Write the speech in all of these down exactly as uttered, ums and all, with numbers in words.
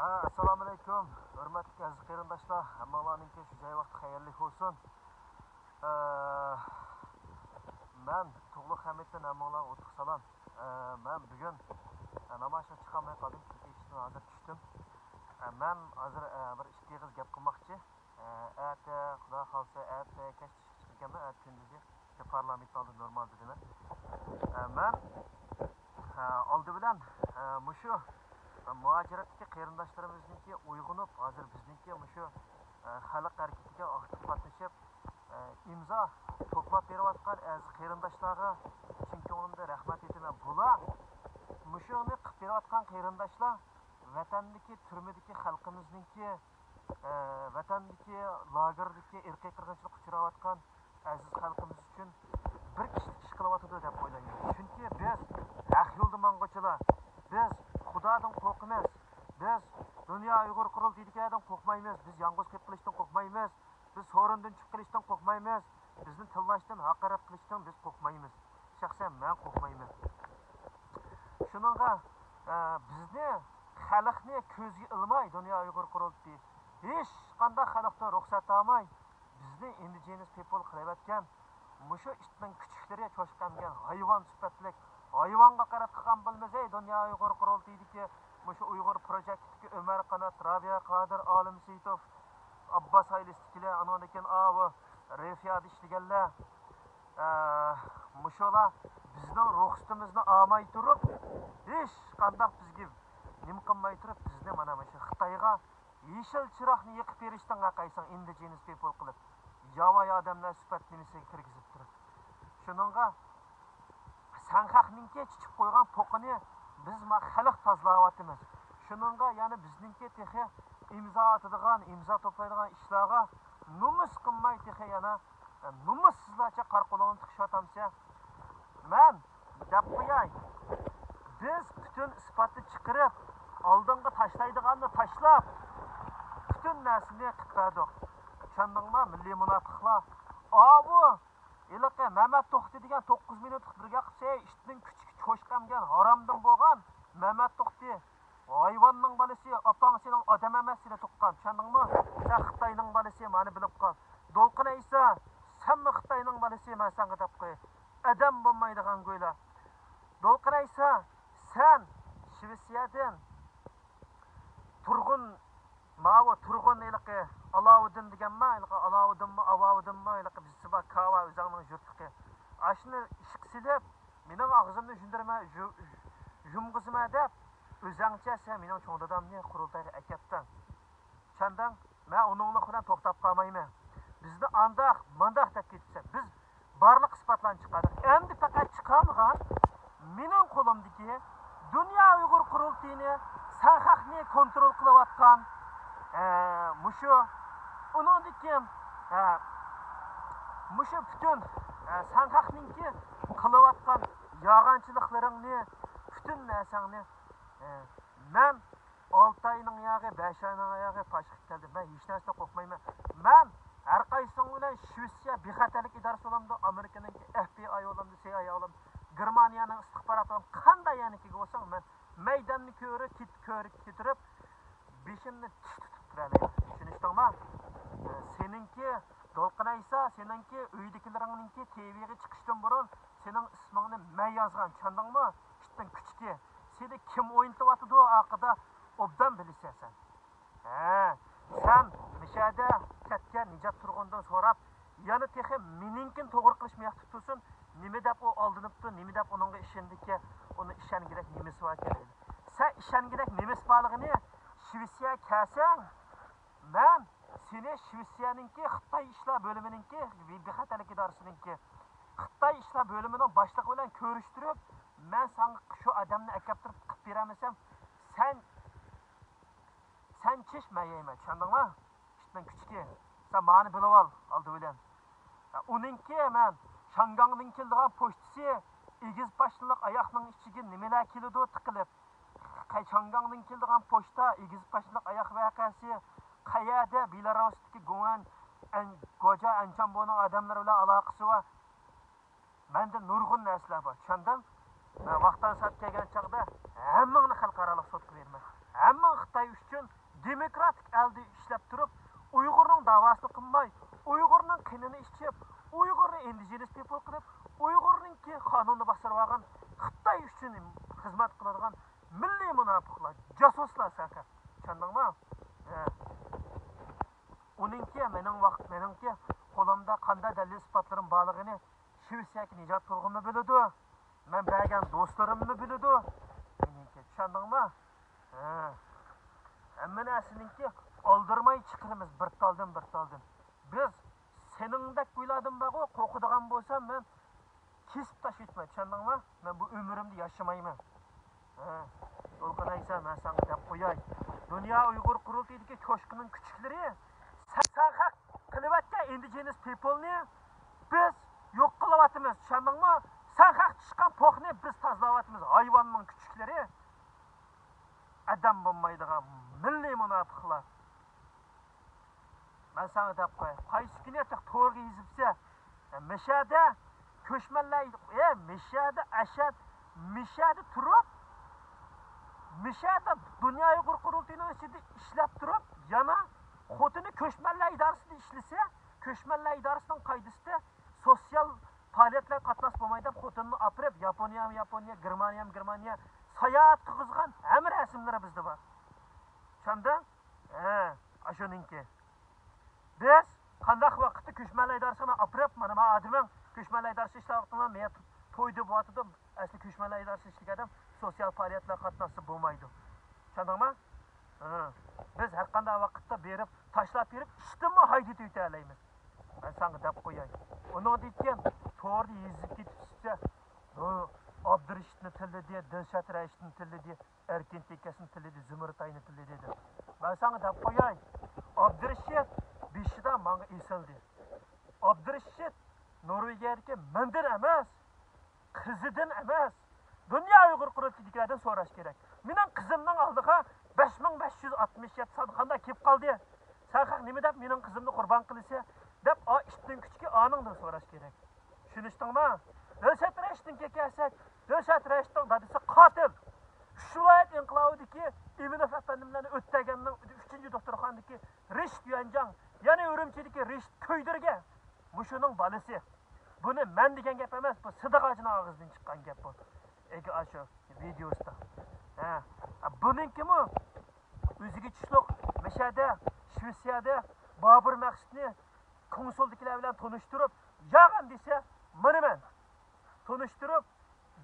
ھە، ئەسسالامۇئەلەيكۇم، ھۆرمەتلىك ئەزىز قېرىنداشلار، ھەممىڭلارنىڭكى شۇ جاي ۋاقتى خەيرلىك بولسۇن. ئە، مەن تۇغلۇق ھەمىدتىن ھەممىڭلارغا ئوتلۇق سالام. ئە، مەن بۈگۈن، ئە، نامايىشقا چىقالماي قالدىم، چۈنكى ئىشتىن ھازىر چۈشتۈم. ئە، مەن ھازىر، ئە، بىر ئىككى ئېغىز گەپ قىلماقچى. ئە، ئەتە، خۇدا خالىسا، ئەتە كەچ چىقىدىكەنمەن، ئەتە كۈندۈزى. ئىشتە پارلامېنتنىڭ ئالدىدا نورمال دېدىم. ئە، مەن، ئە، ئالدى بىلەن، ئە، مۇشۇ، ئە، مۇھاجىرەتتىكى قېرىنداشلىرىمىزنىڭكى ئويغىنىپ، ھازىر بىزنىڭكى مۇشۇ، ئە، خەلق ھەرىكىتىگە ئاكتىپ قاتنىشىپ، ئە، ئىمزا توپلاپ بېرىۋاتقان ئەزىز قېرىنداشلارغا چىن كۆڭلۈمدىن رەھمەت ئېيتىمەن. بۇلار، مۇشۇنى قىلىپ بېرىۋاتقان قېرىنداشلار ۋەتەندىكى تۈرمىدىكى خەلقىمىزنىڭكى، ئە، ۋەتەندىكى لاگېردىكى ئىرقىي قىرغىنچىلىققا ئۇچراۋاتقان ئەزىز خەلقىمىز ئۈچۈن بىر كىشىلىك ئىش قىلىۋاتىدۇ دەپ ئويلايمەن. چۈنكى بىز ھەق يولدا ماڭغۇچىلار، بىز خۇدادىن قورقىمىز، بىز دۇنيا ئۇيغۇر قۇرۇلتىيىدىكىلەردىن قورقمايمىز، بىز يالغۇز قېلىپ قېلىشتىن قورقمايمىز، بىز سورۇندىن چۈشۈپ قېلىشتىن قورقمايمىز، بىزنى تىللاشتىن، ھاقارەت قىلىشتىن بىز قورقمايمىز. شەخسەن مەن قورقمايمەن. شۇنىڭغا، ئە، بىزنى، خەلقنى كۆزگە ئىلماي دۇنيا ئۇيغۇر قۇرۇلتىيى ھېچقانداق خەلقتىن رۇخسەت ئالماي بىزنى ئىندىجېنىس پىپل قىلىۋەتكەن مۇشۇ ئىتنىڭ كۈچۈكلىرى، چوشقا ئەمگەن ھايۋان سۈپەتلىك، ھايۋانغا قاراپ قىلغان بولمىسا، دۇنيا ئۇيغۇر قۇرۇلتىيىدىكى مۇشۇ ئۇيغۇر پروجېكتىدىكى ئۆمەر قانات، رابىيە قادىر، ئالىم سېيىتوف، ئابباس ئائىلىسىدىكىلەر، ئانىڭدىن كېيىن ئاۋۇ رېفىيادا ئىشلىگەنلەر، ئە، مۇشۇلار بىزنىڭ رۇخسىتىمىزنى ئالماي تۇرۇپ، ھېچقانداق بىزگە نېمە قىلماي تۇرۇپ، بىزنى مانا مۇشۇ خىتايغا يېشىل چىراغنى يېقىپ بېرىشتىن قايساڭ، ئىندىجېنس پىپل قىلىپ، ياۋايى ئادەملەر سۈپەت نېمىسىگە كىرگۈزۈپ تۇرۇپ. شۇنىڭغا سەنخەقنىڭكى چىچىپ قويغان پوقىنى بىز ما خەلق تازىلاۋاتىمىز. شۇنىڭغا يەنە بىزنىڭكى تېخى ئىمزا ئاتىدىغان، ئىمزا توپلايدىغان ئىشلارغا نومۇس قىلماي تېخى يەنە، نومۇسسىزلارچە قارا قولۇڭنى تىقىشىۋاتامسەن؟ مەن دەپ قوياي، بىز پۈتۈن ئىسپاتنى چىقىرىپ، ئالدىڭغا تاشلايدىغاننى تاشلاپ، پۈتۈن نەرسىنى قىلىپ بەردۇق. چۈشەندىڭما، مىللىي مۇناپىقلار؟ ئاۋۇ ھېلىقى مەمەت توختى دېگەن توققۇز مىنۇتلۇق بىر گەپ قىلسا، ئىتنىڭ كۈچۈكى، چوشقا ئەمگەن ھارامدىن بولغان مەمەت توختى. ھايۋاننىڭ بالىسى، ئاپاڭ سېنىڭ ئادەم ئەمەس، سېنى تۇغقان، چۈشەندىڭمۇ؟ سەن خىتاينىڭ بالىسى، مانا بىلىپ قال. دولقۇن ئەيسا، سەنمۇ خىتاينىڭ بالىسى، مەن ساڭا دەپ قوياي. ئادەم بولمايدىغان گويلا. دولقۇن ئەيسا، سەن شىۋېتسىيەدىن تۇرغۇن، ماۋۇ تۇرغۇن ھېلىقى ئالاۋۇدىن دېگەنما، ھېلىقى ئالاۋۇدىنمۇ، ئاۋاۋۇدىنمۇ، ھېلىقى بىرسى بار، كاۋا ئۆزەڭنىڭ يۇرتلۇقى. ئاشۇنى ئىشقا سېلىپ، مېنىڭ ئاغزىمنى يۇمدۇرما-، يۇ-، يۇمغۇزما دەپ، ئۆزەڭچە سەن مېنىڭ چوڭ دادامنى قۇرۇلتايغا ئەكەپتىڭ. چۈشەندىڭ؟ مەن ئۇنىڭلىق بىلەن توختاپ قالمايمەن. بىزنى ئانداق، مانداق دەپ كېتىپسەن. بىز بارلىق ئىسپاتلارنى چىقاردۇق. ئەمدى پەقەت چىقالمىغان مېنىڭ قولۇمدىكى دۇنيا ئۇيغۇر قۇرۇلتىيىنى، سەنخەقنى كونترول قىلىۋاتقان، ئە، مۇشۇ، ئۇنىڭدىن كېيىن، ئە، مۇشۇ پۈتۈن، ئە، سەنخەقنىڭكى قىلىۋاتقان يالغانچىلىقلىرىڭنى، پۈتۈن نەرسەڭنى، ئە، مەن ئالتە ئاينىڭ ياغى، بەش ئاينىڭ ياغى پاش قىلىپ كەلدىم. مەن ھېچ نەرسىدىن قورقمايمەن. مەن ھەر قايسىڭ بىلەن شىۋېتسىيە بىخەتەرلىك ئىدارىسى بولامدۇ، ئامېرىكىنىڭكى ئېف بى ئاي بولامدۇ، سى ئاي ئاي بولامدۇ، گېرمانىيەنىڭ ئىستىخباراتى بولامدۇ، قانداق يەرنىڭكىگە بولساڭ، مەن مەيداننى كۆرۈپ، كېت-، كۆرۈپ كېتىپ، بېشىمنى تىك تۇتۇپ تۇرالايمەن. چۈشىنىشتىڭما؟ سېنىڭكى دولقۇن ئەيسا، سېنىڭكى ئۆيدىكىلىرىڭنىڭكى تىۋىغا چىقىشتىن بۇرۇن سېنىڭ ئىسمىڭنى مەن يازغان، چۈشەندىڭمۇ؟ ئىتنىڭ كۈچۈكى. سېنى كىم ئوينىتىۋاتىدۇ ئارقىدا، ئوبدان بىلىسەن سەن. ھە، سەن مىشەدە كەتكەن نىجات تۇرغۇندىن سوراپ، يەنە تېخى مېنىڭكىنى توغرا قىلىش مەقسىتى تۇرسۇن، نېمە دەپ ئۇ ئالدىنىپتۇ، نېمە دەپ ئۇنىڭغا ئىشىنىدىكەن، ئۇنى ئىشەنگۈدەك نېمىسى باركەن دەيدۇ. سەن ئىشەنگۈدەك نېمىسى بارلىقىنى شىۋېتسىيەگە كەلسەڭ، مەن سېنى شىۋېتسىيەنىڭكى خىتاي ئىشلار بۆلۈمىنىڭكى، بىخەتەرلىك ئىدارىسىنىڭكى خىتاي ئىشلار بۆلۈمىنىڭ باشلىقى بىلەن كۆرۈشتۈرۈپ، مەن ساڭا شۇ ئادەمنى ئەكەپتۈرۈپ قىلىپ بېرەلمىسەم، سەن، سەن چىش، مەن يەيمەن، چۈشەندىڭمۇ؟ ئىتنىڭ كۈچۈكى. سەن مانى بىلىۋال ئالدى بىلەن. ئۇنىڭكى مەن شياڭگاڭدىن كېلىدىغان پوچتىسى ئېگىز پاشنىلىق ئاياقنىڭ ئىچىگە نېمىلەر كېلىدۇ تىقىلىپ؟ قەي-، شياڭگاڭدىن كېلىدىغان پوچتا، ئېگىز پاشنىلىق ئاياق ۋەقەسى، قەيەردە بىلاروستىكى گوۋەن، ئەن-، گوجا ئەنچامبونىڭ ئادەملىرى بىلەن ئالاقىسى بار. مەندە نۇرغۇن نەرسىلەر بار، چۈشەندىڭ؟ ۋاقتان سەت كەلگەن چاغدا ھەممىڭنى خەلقئارالىق سوتقا بېرىمەن. ھەممىڭ خىتاي ئۈچۈن دېموكراتىك ئەلدە ئىشلەپ تۇرۇپ، ئۇيغۇرنىڭ داۋاسىنى قىلماي، ئۇيغۇرنىڭ قېنىنى ئىچىپ، ئۇيغۇرنى ئىندىجېنىس پىپل قىلىپ، ئۇيغۇرنىڭكى قانۇنىنى باستۇرۇۋالغان خىتاي ئۈچۈن خىزمەت قىلىدىغان مىللىي مۇناپىقلار، جاسۇسلار سەن خەق. چۈشەندىڭمۇ؟ ھە. ئۇنىڭكى مېنىڭ ۋاقىت، مېنىڭكى قولۇمدا قانداق دەلىل ئىسپاتلىرىم بارلىقىنى شىۋېتسىيەگە نىجات تۇرغۇنمۇ بىلىدۇ. مەن بەرگەن دوستلىرىممۇ بىلىدۇ. مېنىڭكى، چۈشەندىڭمۇ؟ ھە. ھەممە نەرسىنىڭكى ئالدىرىماي چىقىرىمىز بىر تالدىن، بىر تالدىن. بىز سېنىڭدەك گۇيلاردىن بارغۇ، قورقىدىغان بولسام مەن كېسىپ تاشلىۋېتىمەن، چۈشەندىڭمۇ؟ مەن بۇ ئۆمرۈمدە ياشىمايمەن. ھە، دولقۇن ئەيسا، مەن ساڭا دەپ قوياي. دۇنيا ئۇيغۇر قۇرۇلتىيىدىكى چوشقىنىڭ كۈچۈكلىرى، سەن، سەن خەق قىلىۋەتكەن ئىندىجېنىس پىپلنى بىز يوق قىلىۋاتىمىز، چۈشەندىڭمۇ؟ سەن خەق چىشقان پوخنى بىز تازىلاۋاتىمىز، ھايۋاننىڭ كۈچۈكلىرى. ئادەم بولمايدىغان مىللىي مۇناپىقلار. مەن ساڭا دەپ قوياي، قايسى كۈنى تورغا يېزىپسە، مىشەدە كۆچمەنلەر، ئە، مىشەدە ئەشەد، مىشەدە تۇرۇپ، مىشەدە دۇنيا ئۇيغۇر قۇرۇلتىيىنىڭ ئىچىدە ئىشلەپ تۇرۇپ، يەنە خوتۇنى كۆچمەنلەر ئىدارىسىدا ئىشلىسە، كۆچمەنلەر ئىدارىسىنىڭ قائىدىسىدە سوتسىيال پائالىيەتلەرگە قاتناشسا بولمايدۇ دەپ، خوتۇنىنى ئاپىرىپ، ياپونىيەمۇ ياپونىيە، گېرمانىيەمۇ گېرمانىيە ساياھەت قىلغۇزغان ھەممە رەسىملىرى بىزدە بار. چۈشەندىڭ؟ ھە، ئاشۇنىڭكى. بىز قانداق ۋاقىتتا كۆچمەنلەر ئىدارىسىغا ئاپىرىپ، مانا، ما ئادىمىڭ كۆچمەنلەر ئىدارىسىدا ئىشلەۋاتقان، مېيە تويدا بولۇۋاتىدۇ، ئەسلى كۆچمەنلەر ئىدارىسىدا ئىشلىگەن ئادەم سوتسىيال پائالىيەتلەرگە قاتناشسا بولمايدۇ. چۈشەندىڭمۇ؟ ھە. بىز ھەر قانداق ۋاقىتتا بېرىپ، تاشلاپ بېرىپ، ئىشتىنمۇ ھايدىتىۋېتەلەيمىز. مەن ساڭا دەپ قوياي. ئۇنىڭدىن كېيىن توردا يېزىپ كېتىپسىزچە، بۇ ئابدۇرېشىتنى تىللىدى، دىلشات رەشىتنى تىللىدى، ئەركىن تېكەسنى تىللىدى، زۇمرىتاينى تىللىدى دەپ. مەن ساڭا دەپ قوياي، ئابدۇرېشىت بېشىدا ماڭا ئېسىلدى. ئابدۇرېشىت نورۋېگىيەدىكى مەندىن ئەمەس، قىزىدىن ئەمەس، دۇنيا ئۇيغۇر قۇرۇلتىيىدىكىلەردىن سوراش كېرەك. مېنىڭ قىزىمنىڭ ئالدىغا بەش مىڭ بەش يۈز ئاتمىش يەتتە سان قانداق كېلىپ قالدى؟ سەن خەق نېمە دەپ مېنىڭ قىزىمنى قۇربان قىلىسەن؟ دەپ، ئا ئىتنىڭ كۈچۈكى ئانىڭدىن سوراش كېرەك. چۈشىنىشتىڭمۇ؟ دىلشات رەشىتنىڭكىگە كەلسەك، دىلشات رەشىتنىڭ دادىسى قاتىل. ئۈچ ۋىلايەت ئىنقىلابىدىكى ئىمىنوف ئەپەندىملەرنى ئۆلتۈرگەننىڭ ئۈچىنچى دوختۇرخانىدىكى رېشىت يۈەنجاڭ، يەنى ئۈرۈمچىدىكى رېشىت كۆيدۈرگەن. مۇشۇنىڭ بالىسى. بۇنى مەن دېگەن گەپ ئەمەس، بۇ سىدىق ھاجىنىڭ ئاغزىدىن چىققان گەپ بۇ. ئەگە ئاشۇ ۋىدېئوسىدا. ھە. بۇنىڭكىمۇ ئۆزىگە چۈشلۈق مىشەدە، شىۋېتسىيەدە بابۇر مەخسۇتنى كونسۇلدىكىلەر بىلەن تونۇشتۇرۇپ، ياغان دېسە، مانا مەن. تونۇشتۇرۇپ،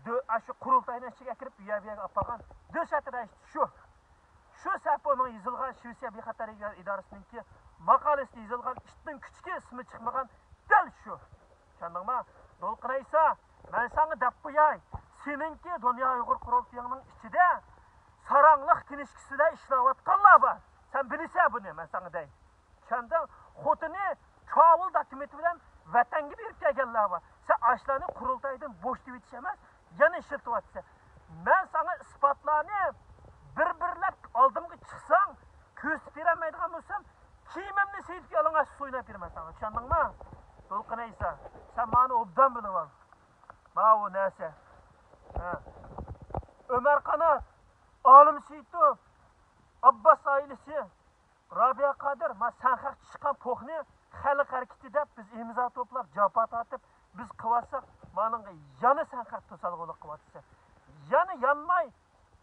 دۆ-، ئاشۇ قۇرۇلتاينىڭ ئىچىگە ئەكىرىپ، ئۇ يەر بۇ يەرگە ئاپارغان دۆشەت رەئىس شۇ. شۇ سەپۇنىڭ يېزىلغان شىۋېتسىيە بىخەتەرلىك ئىدارىسىنىڭكى ماقالىسىدە يېزىلغان ئىتنىڭ كۈچۈكى ئىسمى چىقمىغان دەل شۇ. چۈشەندىڭما؟ دولقۇن ئەيسا، مەن ساڭا دەپ قوياي، سېنىڭكى دۇنيا ئۇيغۇر قۇرۇلتىيىڭنىڭ ئىچىدە ساراڭلىق كىنىشكىسىدە ئىشلەۋاتقانلار بار. سەن بىلىسەن بۇنى، مەن ساڭا دەي. چۈشەندىڭ؟ خوتۇنى چاۋۇل دوكۇمېنتى بىلەن ۋەتەنگە بېرىپ كەلگەنلەر بار. سەن ئاشۇلارنى قۇرۇلتايدىن بوشىتىۋېتىش ئەمەس، يەنە ئىشلىتىۋاتىسەن. مەن ساڭا ئىسپاتلارنى بىر-بىرلەپ ئالدىمغا چىقساڭ، كۆرسىتىپ بېرەلمەيدىغان بولسام، كىيىمىمنى سېتىپ يالىڭاچ سويناپ بېرىمەن ساڭا. چۈشەندىڭما؟ دولقۇن ئەيسا، سەن مانا ئوبدان بىلىۋال. ماۋۇ نەرسە. ھە. ئۆمەر قانات، ئالىم سېيىتوف، ئابباس ئائىلىسى، رابىيە قادىر، ما سەن خەق چىشقان پوخنى خەلق ھەرىكىتى دەپ بىز ئىمزا توپلاپ، جاپا تارتىپ، بىز قىلىۋاتساق، مانىڭغا يەنە سەن خەق توسالغۇلۇق قىلىۋاتىسەن. يەنە يانماي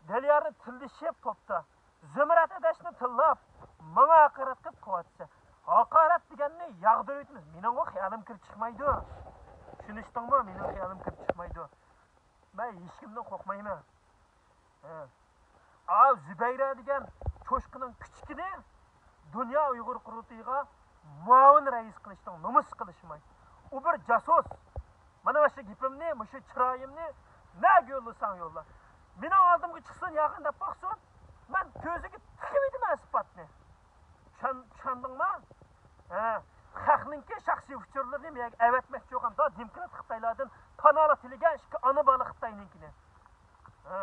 دەليارنى تىللىشىپ توپتا، زۇمرەت ئەدەشنى تىللاپ، ماڭا ھاقارەت قىلىپ قىلىۋاتىسەن. ھاقارەت دېگەننى ياغدۇرۇۋېتىمىز. مېنىڭغۇ خىيالىم كىرىپ چىقمايدۇ. چۈشىنىشتىڭمۇ؟ مېنىڭ خىيالىم كىرىپ چىقمايدۇ. مەن ھېچكىمدىن قورقمايمەن. ھە. ئاۋۇ زۇبەيرە دېگەن چوشقىنىڭ كۈچۈكىنى دۇنيا ئۇيغۇر قۇرۇلتىيىغا مۇئاۋىن رەئىس قىلىشنىڭ نومۇس قىلىشىماي. ئۇ بىر جاسۇس. مانا مۇشۇ گېپىمنى، مۇشۇ چىرايىمنى نەگە يوللىساڭ يوللا. مېنىڭ ئالدىمغا چىقسۇن، ياغىن دەپ باقسۇن. مەن كۆزىگە تىقىۋېتىمەن ئىسپاتنى. چۈشەن-، چۈشەندىڭما؟ ھە، خەقنىڭكى شەخسىي ئۇچۇرلىرىنى مېگە ئەۋەتمەكچى بولغان دا دېموكرات خىتايلاردىن پاناھلىق تىلىگەن ئىككى ئانا بالا خىتاينىڭكىنى. ھە.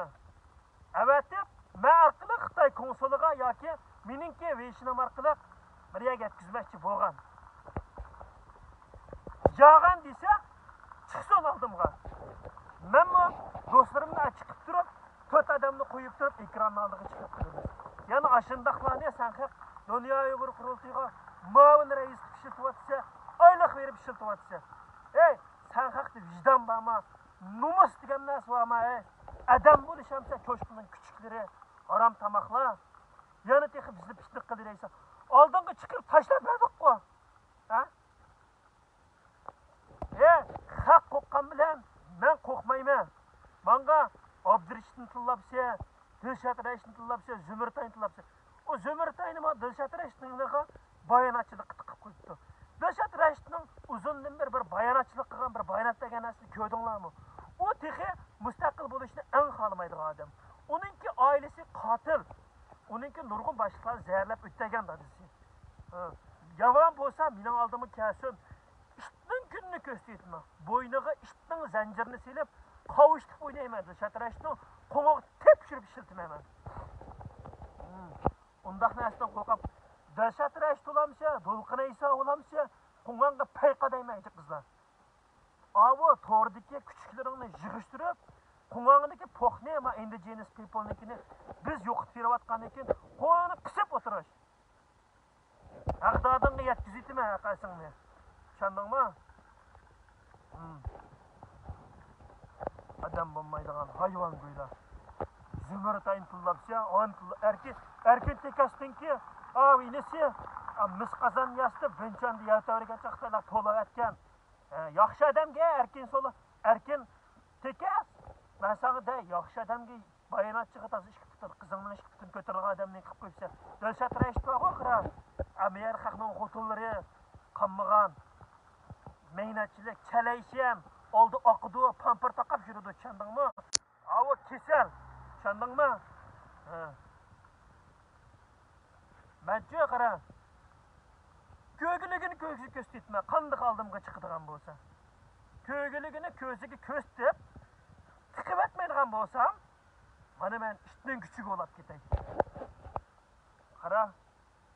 ئەۋەتىپ، مەن ئارقىلىق خىتاي كونسۇلىغا ياكى مېنىڭكى ۋېيشىنىم ئارقىلىق بىر يەرگە يەتكۈزمەكچى بولغان. ياغان دېسە، چىقسۇن ئالدىمغا. مەنمۇ دوستلىرىم بىلەن چىقىپ تۇرۇپ، تۆت ئادەمنى قويۇپ تۇرۇپ، ئېكراننىڭ ئالدىغا چىقىپ تۇرىمىز. يەنە ئاشۇنداقلارنى سەن خەق دۇنيا ئۇيغۇر قۇرۇلتىيىغا مۇئاۋىن رەئىس قىلىپ ئىشلىتىۋاتىسەن، ئايلىق بېرىپ ئىشلىتىۋاتىسەن. ھەي، سەن خەقتە ۋىجدان بارمۇ؟ نومۇس دېگەن نەرسە بارمۇ؟ ھەي، ئادەم بولۇش ئەمسە چوشقىنىڭ كۈچۈكلىرى، ھارام تاماقلار. يەنە تېخى بىزنى پىتنە قىلدى دەيسەن. ئالدىڭغا چىقىرىپ تاشلاپ بەردۇققۇ. ھە؟ ئە، خەق قورققان بىلەن مەن قورقمايمەن. ماڭا ئابدۇرېشىتنى تىللاپسەن، دىلشات رەشىتنى تىللاپسەن، زۇمرىتاينى تىللاپسەن. ئۇ زۇمرىتاينىمۇ دىلشات رەشىتنىڭ باياناتچىلىققا تىقىپ قويۇپتۇ. دىلشات رەشىتنىڭ ئۇزۇندىن بېرى بىر باياناتچىلىق قىلغان بىر بايانات دېگەن نەرسىنى كۆردۈڭلارمۇ؟ ئۇ تېخى مۇستەقىل بولۇشنى ئەڭ خالىمايدىغان ئادەم. ئۇنىڭكى ئائىلىسى قاتىل. ئۇنىڭكى نۇرغۇن باشلىقلارنى زەھەرلەپ ئۆتتۈرگەن دادىسى. ھە. يامان بولسا مېنىڭ ئالدىمغا كەلسۇن. ئىتنىڭ كۈنىنى كۆرسىتىمەن. بوينىغا ئىتنىڭ زەنجىرىنى سېلىپ، قاۋۇشتۇرۇپ ئوينايمەن. دىلشات رەشىتنىڭ قوڭىغا تېپىشۇرۇپ ئىشلىتىمەن مەن. ھىم. ئۇنداق نەرسىدىن قورقۇپ، دىلشات رەشىت بولامسە، دولقۇن ئەيسا بولامسە، قوڭغاڭغا پەيقا دەيمەن، جىق قىزلار. ئاۋۇ توردىكى كۈچۈكلىرىڭنى يىغىشتۇرۇپ، قوڭغاڭدىكى پوخنى، ما ئىندىجېنس پىپلنىڭكىنى بىز يوقىتىپ بېرىۋاتقاندىن كېيىن، قوڭغاڭنى قىسىپ ئولتۇرۇش. ھەق دادىڭغا يەتكۈزۈۋېتىمەن ھەر قايسىڭنى. چۈشەندىڭمۇ؟ ھىم. ئادەم بولمايدىغان ھايۋان گويلا. زۇمرىتاينى تىللاپسەن، ئانى تىللا-، ئەركىن، ئەركىن تېكەستىڭكى، ئاۋۇ ئىنىسى، ئا، مىس قازان ياسىتىپ، بىنچاندى يەر تەۋرىگەن چاغدا پولۇق ئەتكەن. ھە، ياخشى ئادەمگە ئەركىن سولا، ئەركىن تېكەس. مەن ساڭا دەي، ياخشى ئادەمگە باياناتچىغا تازا ئىككى پۇتىنى، قىزىڭنىڭ ئىككى پۇتىنى كۆتۈرىدىغان ئادەمنى قىلىپ قويۇپسەن. دىلشات رەشىت بارغۇ، قارا. ئەمما يەر خەقنىڭ خوتۇنلىرى قانمىغان. مەينەتچىلىك، چەلەيشەم، ئالدى ئاقىدۇ، پامپىر تاقاپ يۈرىدۇ، چۈشەندىڭمۇ؟ ئاۋۇ كېسەل، چۈشەندىڭمۇ؟ ھە. مەنچۇ قارا، كۆرگۈلۈكىنى كۆزگە كۆرسىتىمەن، قانداق ئالدىمغا چىقىدىغان بولسا. كۆرگۈلۈكىنى كۆزىگە كۆرسىتىپ، تىقىۋەتمەيدىغان بولسام، مانا مەن ئىتنىڭ كۈچۈكى بولاپ كېتەي. قارا،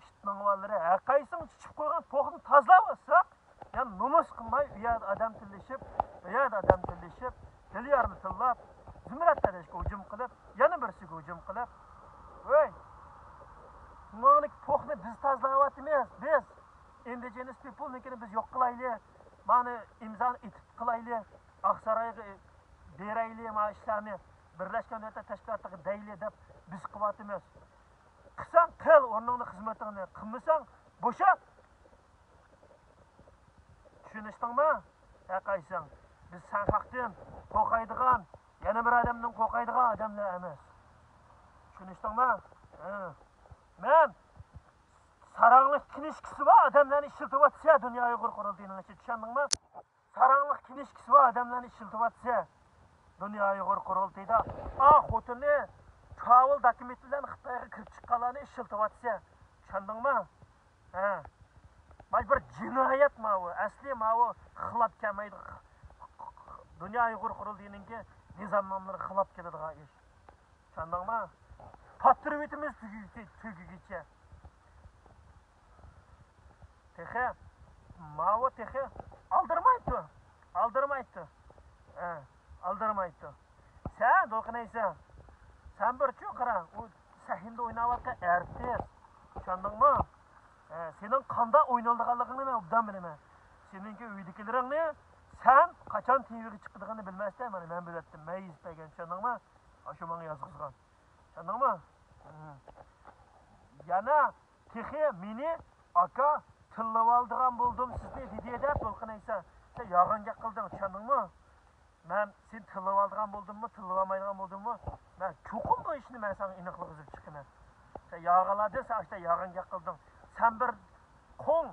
ئىتنىڭ بالىلىرى ھەر قايسىڭ چىچىپ قويغان پوخنى تازىلاۋاتساق، يا نومۇس قىلماي، ئۇ يەردە ئادەم تىللىشىپ، بۇ يەردە ئادەم تىللىشىپ، دىليارنى تىللاپ، زۇمرەت داداشقا ھۇجۇم قىلىپ، يەنە بىرسىگە ھۇجۇم قىلىپ، ۋەي، ماڭىنىكى پوخنى بىز تازىلاۋاتىمىز، بىز. ئىندىجېنس پىپلنىڭكىنى بىز يوق قىلايلى، مانا ئىمزانى ئېتىپ قىلايلى، ئاقسارايغا بېرەيلى، مانا ئىشلارنى بىرلەشكەن دۆلەتلەر تەشكىلاتىغا دەيلى دەپ بىز قىلىۋاتىمىز. قىلساڭ قىل ئورنۇڭنى، خىزمىتىڭنى، قىلمىساڭ بوشات. چۈشىنىشتىڭمۇ؟ ھەر قايسىڭ. بىز سەن خەقتىن قورقايدىغان، يەنە بىر ئادەمدىن قورقايدىغان ئادەملەر ئەمەس. چۈشىنىشتىڭمۇ؟ ھە. مەن ساراڭلىق كىنىشكىسى بار ئادەملەرنى ئىشلىتىۋاتىسەن دۇنيا ئۇيغۇر قۇرۇلتىيىنىڭ ئىچىدە، چۈشەندىڭمۇ؟ ساراڭلىق كىنىشكىسى بار ئادەملەرنى ئىشلىتىۋاتىسەن. دۇنيا ئۇيغۇر قۇرۇلتىيىدا ئا خوتۇنى تراۋېل دوكۇمېنت بىلەن خىتايغا كىرىپ چىققانلارنى ئىشلىتىۋاتىسەن. چۈشەندىڭمۇ؟ ھە. مانا بىر جىنايەت ماۋۇ. ئەسلى ماۋۇ خىلاپ كەلمەيدۇ. دۇنيا ئۇيغۇر قۇرۇلتىيىنىڭكى نىزامنامىلىرىغا خىلاپ كېلىدىغان ئىش. چۈشەندىڭمۇ؟ پاتتۇرۇۋېتىمىز تۈگىگىچە، تۈگىگىچە. تېخى، ماۋۇ تېخى ئالدىرىمايتتى. ئالدىرىمايتتى. ھە، ئالدىرىمايتتى. سەن دولقۇن ئەيسا، سەن بىر چۇ قارا، ئۇ سەھنىدە ئويناۋاتقان ئارتىس. چۈشەندىڭمۇ؟ ھە، سېنىڭ قانداق ئوينىلىدىغانلىقىڭنى مەن ئوبدان بىلىمەن. سېنىڭكى ئۆيدىكىلىرىڭنى سەن قاچان تىۋىگە چىقىدىغىنىنى بىلمەستە، مانا مەن بىلەتتىم، مەيىز بەرگەن، چۈشەندىڭمۇ؟ ئاشۇ ماڭا يازغۇزغان. چۈشەندىڭمۇ؟ ھىم. يەنە تېخى مېنى، «ئاكا، تىللىۋالىدىغان بولدۇم سىزنى» دېدى دەپ دولقۇن ئەيسا، سەن يالغان گەپ قىلدىڭ، چۈشەندىڭمۇ؟ مەن سېنى تىللىۋالىدىغان بولدۇممۇ، تىللىۋالمايدىغان بولدۇممۇ؟ مەن چوقۇم بۇ ئىشنى مەن ساڭا ئېنىقلىغۇزۇپ چىقىمەن. سەن يالغانلاردىن سەن ئاشۇنداق يالغان گەپ قىلدىڭ. سەن بىر قوڭ،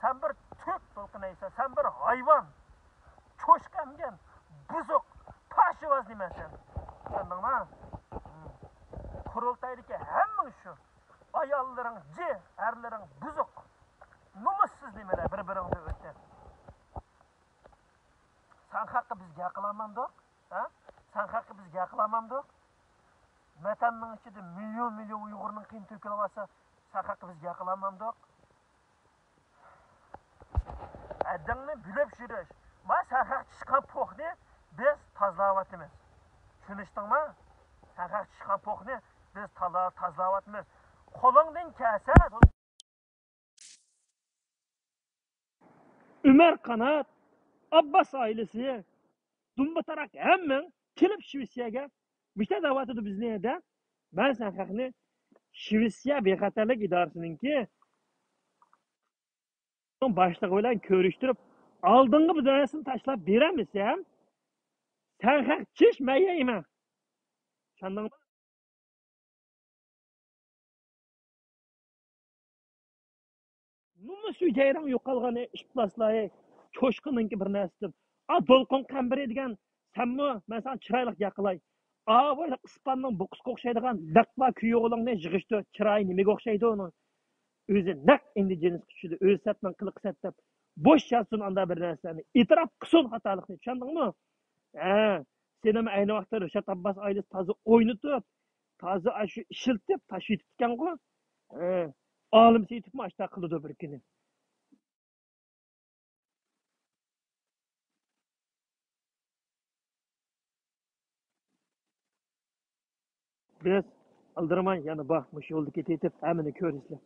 سەن بىر تۈك، دولقۇن ئەيسا، سەن بىر ھايۋان. چوشقا ئەمگەن، بۇزۇق، پاشىۋاز نېمە سەن؟ چۈشەندىڭما؟ قۇرۇلتايدىكى ھەممىڭ شۇ. ئاياللىرىڭ جى، ئەرلىرىڭ بۇزۇق. نومۇسسىز نېمىلەر بىر-بىرىڭدە ئۆتە. سەن خەققە بىز گەپ قىلالمامدۇق؟ ھە؟ سەن خەققە بىز گەپ قىلالمامدۇق؟ ۋەتەننىڭ ئىچىدە مىليون-مىليون ئۇيغۇرنىڭ قېنى تۆكۈلۈۋاتسا، سەن خەققە بىز گەپ قىلالمامدۇق؟ ھەددىڭنى بىلىپ يۈرۈش. ما سەن خەق چىشقان پوخنى بىز تازىلاۋاتىمىز. تونۇشتۇڭمۇ؟ سەن خەق چىشقان پوخنى بىز تالا تازىلاۋاتىمىز. قولۇڭدىن كەلسە. ئۆمەر قانات، ئابباس ئائىلىسى، دۇمبا تاراق ھەممىڭ كېلىپ شىۋېتسىيەگە مۇشۇنداق دەۋاتىدۇ بىزنى دە. مەن سەن خەقنى شىۋېتسىيە بىخەتەرلىك ئىدارىسىنىڭكى باشلىقى بىلەن كۆرۈشتۈرۈپ، ئالدىڭغا بىر نەرسىنى تاشلاپ بېرەلمىسەم، سەن خەق چىش، مەن يەيمەن. چۈشەندىڭمۇ؟ نومۇس ھۈجەيرەڭ يوقالغان ئىپلاسلاي، چوشقىنىڭكى بىر نەرسىدىن. ئا، دولقۇن قەمبىرى دېگەن، سەنمۇ، مەن ساڭا چىرايلىق ياقىلاي. ئا، بويلۇق ئىسپاننىڭ بۇقىسىغا ئوخشايدىغان لەقۋا كۈيئوغلۇڭنى يىغىشتۇر. چىرايى نېمىگە ئوخشايدۇ ئۇنىڭ؟ ئۆزى نەق ئىندىجېنىسقا چۈشىدۇ. ئۆزى سەتنىڭ قىلىقى سەت دەپ. بوش يازسۇن ئاندا بىر نەرسىلەرنى. ئېتىراپ قىلسۇن خاتالىقنى. چۈشەندىڭمۇ؟ ھە. سېنىمۇ ئەينى ۋاقىتتا رىشات ئابباس ئائىلىسى تازا ئوينىتىپ، تازا ئاشۇ ئىشلىتىپ، تاشلىۋېتىپتىكەنغۇ. ھە. ئالىم سېيىتوفمۇ ئاشۇنداق قىلىدۇ بىر كۈنى. بىز ئالدىرىماي يەنە بار، مۇشۇ يولدا كېتىۋېتىپ، ھەممىنى كۆرىسىلەر.